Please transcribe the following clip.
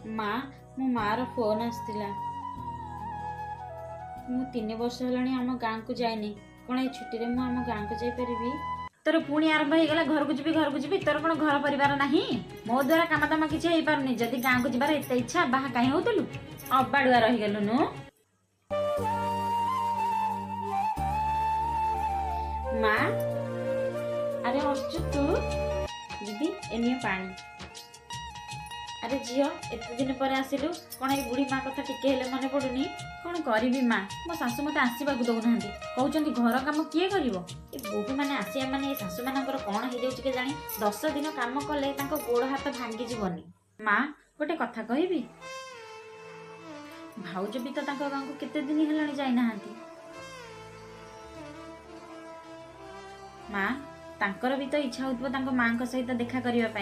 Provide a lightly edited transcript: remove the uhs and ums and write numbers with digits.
ମା, ମୋ ମାଆର ଫୋନ୍ ଆସିଥିଲା। ମୁଁ 3 ବର୍ଷ ହେଲାଣି ଆମ ଗାଁକୁ ଯାଇନି। କ'ଣ ଏଇ ଛୁଟିରେ ମୁଁ ଆମ ଗାଁକୁ ଯାଇପାରିବି? ତୋର ପୁଣି ଆରମ୍ଭ ହେଇଗଲା, ଘରକୁ ଯିବି ଘରକୁ ଯିବି। ତୋର କ'ଣ ଘର ପରିବାର ନାହିଁ? ମୋ ଦ୍ୱାରା କାମ ଦାମ କିଛି ହେଇପାରୁନି। ଯଦି ଗାଁକୁ ଯିବାର ଏତେ ଇଚ୍ଛା, ବାହା କାହିଁ ହଉଥିଲୁ? ଅବାଡୁଆ ରହିଗଲୁନୁ। ମା, ଆରେ ଅସୁଛୁ ତୁ? ଦିଦି, ଏ ନିଅ ପାଣି। ଆରେ ଝିଅ, ଏତେ ଦିନ ପରେ ଆସିଲୁ, କ'ଣ ଏଇ ବୁଢ଼ୀ ମା କଥା ଟିକେ ହେଲେ ମନେ ପଡୁନି? କ'ଣ କରିବି ମା, ମୋ ଶାଶୁ ମୋତେ ଆସିବାକୁ ଦଉନାହାନ୍ତି। କହୁଛନ୍ତି ଘର କାମ କିଏ କରିବ? ଏ ବୋହୂମାନେ ଆସିବା ମାନେ ଏ ଶାଶୁମାନଙ୍କର କ'ଣ ହେଇଯାଉଛି କେଜାଣି। 10 ଦିନ କାମ କଲେ ତାଙ୍କ ଗୋଡ଼ ହାତ ଭାଙ୍ଗିଯିବନି। ମା, ଗୋଟେ କଥା କହିବି? ଭାଉଜ ବି ତ ତାଙ୍କ ଗାଁକୁ କେତେ ଦିନ ହେଲାଣି ଯାଇନାହାନ୍ତି। ମା, ତାଙ୍କର ବି ତ ଇଚ୍ଛା ହଉଥିବ ତାଙ୍କ ମାଙ୍କ ସହିତ ଦେଖା କରିବା ପାଇଁ।